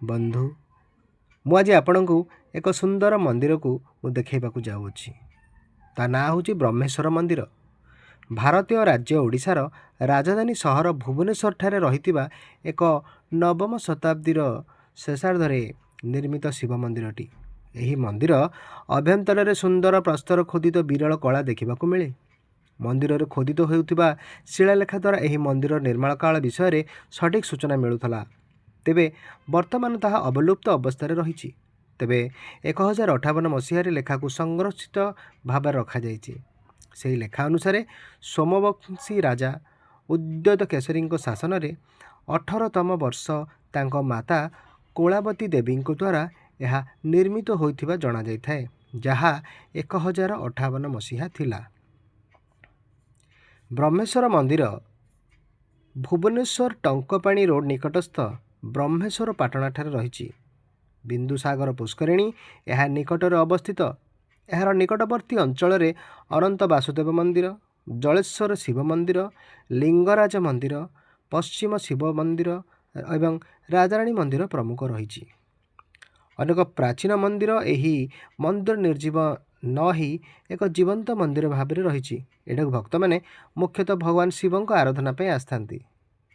ବନ୍ଧୁ, ମୁଁ ଆଜି ଆପଣଙ୍କୁ ଏକ ସୁନ୍ଦର ମନ୍ଦିରକୁ ମୁଁ ଦେଖାଇବାକୁ ଯାଉଅଛି। ତା ନାଁ ହେଉଛି ବ୍ରହ୍ମେଶ୍ୱର ମନ୍ଦିର। ଭାରତୀୟ ରାଜ୍ୟ ଓଡ଼ିଶାର ରାଜଧାନୀ ସହର ଭୁବନେଶ୍ୱରଠାରେ ରହିଥିବା ଏକ ନବମ ଶତାବ୍ଦୀର ଶେଷାର୍ଦ୍ଧରେ ନିର୍ମିତ ଶିବ ମନ୍ଦିରଟି। ଏହି ମନ୍ଦିର ଅଭ୍ୟନ୍ତରରେ ସୁନ୍ଦର ପ୍ରସ୍ତର ଖୋଦିତ ବିରଳ କଳା ଦେଖିବାକୁ ମିଳେ। ମନ୍ଦିରରେ ଖୋଦିତ ହେଉଥିବା ଶିଳାଲେଖା ଦ୍ୱାରା ଏହି ମନ୍ଦିର ନିର୍ମାଣ କାଳ ବିଷୟରେ ସଠିକ୍ ସୂଚନା ମିଳୁଥିଲା। ତେବେ ବର୍ତ୍ତମାନ ତାହା ଅବଲୁପ୍ତ ଅବସ୍ଥାରେ ରହିଛି। ତେବେ 1058 ମସିହାରେ ଲେଖାକୁ ସଂରକ୍ଷିତ ଭାବରେ ରଖାଯାଇଛି। ସେହି ଲେଖା ଅନୁସାରେ ସୋମବଂଶୀ ରାଜା ଉଦ୍ୟୋତ କେଶରୀଙ୍କ ଶାସନରେ 18ତମ ବର୍ଷ ତାଙ୍କ ମାତା କୋଳାବତୀ ଦେବୀଙ୍କ ଦ୍ୱାରା ଏହା ନିର୍ମିତ ହୋଇଥିବା ଜଣାଯାଇଥାଏ, ଯାହା 1058 ମସିହା ଥିଲା। ବ୍ରହ୍ମେଶ୍ୱର ମନ୍ଦିର ଭୁବନେଶ୍ୱର ଟଙ୍କପାଣି ରୋଡ଼ ନିକଟସ୍ଥ ବ୍ରହ୍ମେଶ୍ୱର ପାଟଣାଠାରେ ରହିଛି। ବିନ୍ଦୁସାଗର ପୁଷ୍କରିଣୀ ଏହା ନିକଟରେ ଅବସ୍ଥିତ। ଏହାର ନିକଟବର୍ତ୍ତୀ ଅଞ୍ଚଳରେ ଅନନ୍ତ ବାସୁଦେବ ମନ୍ଦିର, ଜଳେଶ୍ୱର ଶିବ ମନ୍ଦିର, ଲିଙ୍ଗରାଜ ମନ୍ଦିର, ପଶ୍ଚିମ ଶିବ ମନ୍ଦିର ଏବଂ ରାଜାରାଣୀ ମନ୍ଦିର ପ୍ରମୁଖ ରହିଛି। ଅନେକ ପ୍ରାଚୀନ ମନ୍ଦିର ଏହି ମନ୍ଦିର ନିର୍ଜୀବ ନ ହେଇ ଏକ ଜୀବନ୍ତ ମନ୍ଦିର ଭାବରେ ରହିଛି। ଏଠାକୁ ଭକ୍ତମାନେ ମୁଖ୍ୟତଃ ଭଗବାନ ଶିବଙ୍କ ଆରାଧନା ପାଇଁ ଆସିଥାନ୍ତି।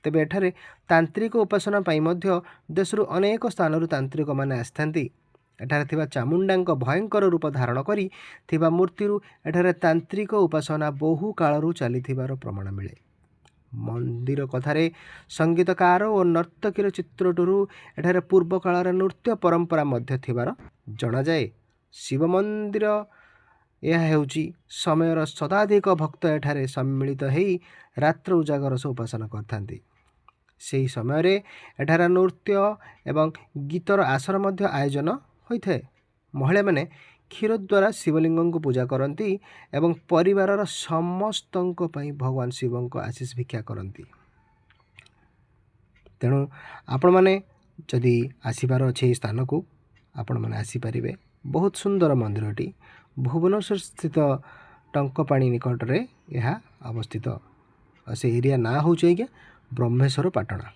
ତେବେ ଏଠାରେ ତାନ୍ତ୍ରିକ ଉପାସନା ପାଇଁ ମଧ୍ୟ ଦେଶରୁ ଅନେକ ସ୍ଥାନରୁ ତାନ୍ତ୍ରିକମାନେ ଆସିଥାନ୍ତି। ଏଠାରେ ଥିବା ଚାମୁଣ୍ଡାଙ୍କ ଭୟଙ୍କର ରୂପ ଧାରଣ କରି ଥିବା ମୂର୍ତ୍ତିରୁ ଏଠାରେ ତାନ୍ତ୍ରିକ ଉପାସନା ବହୁ କାଳରୁ ଚାଲିଥିବାର ପ୍ରମାଣ ମିଳେ। ମନ୍ଦିର କଥାରେ ସଙ୍ଗୀତକାର ଓ ନର୍ତ୍ତକୀର ଚିତ୍ରଟିରୁ ଏଠାରେ ପୂର୍ବ କାଳର ନୃତ୍ୟ ପରମ୍ପରା ମଧ୍ୟ ଥିବାର ଜଣାଯାଏ। ଶିବ ମନ୍ଦିର ଏହା ହେଉଛି ସମୟର ଶତାଧିକ ଭକ୍ତ ଏଠାରେ ସମ୍ମିଳିତ ହେଇ ରାତ୍ର ଉଜାଗର ସହ ଉପାସନା କରିଥାନ୍ତି। ସେହି ସମୟରେ ଏଠାରେ ନୃତ୍ୟ ଏବଂ ଗୀତର ଆସର ମଧ୍ୟ ଆୟୋଜନ ହୋଇଥାଏ। ମହିଳାମାନେ କ୍ଷୀର ଦ୍ୱାରା ଶିବଲିଙ୍ଗଙ୍କୁ ପୂଜା କରନ୍ତି ଏବଂ ପରିବାରର ସମସ୍ତଙ୍କ ପାଇଁ ଭଗବାନ ଶିବଙ୍କ ଆଶିଷ ଭିକ୍ଷା କରନ୍ତି। ତେଣୁ ଆପଣମାନେ ଯଦି ଆସିବାର ଅଛି ଏହି ସ୍ଥାନକୁ, ଆପଣମାନେ ଆସିପାରିବେ। ବହୁତ ସୁନ୍ଦର ମନ୍ଦିରଟି ଭୁବନେଶ୍ୱର ସ୍ଥିତ ଟଙ୍କପାଣି ନିକଟରେ ଏହା ଅବସ୍ଥିତ। ଆଉ ସେ ଏରିଆ ନାଁ ହେଉଛି ଆଜ୍ଞା ବ୍ରହ୍ମେଶ୍ୱର ପାଟଣା।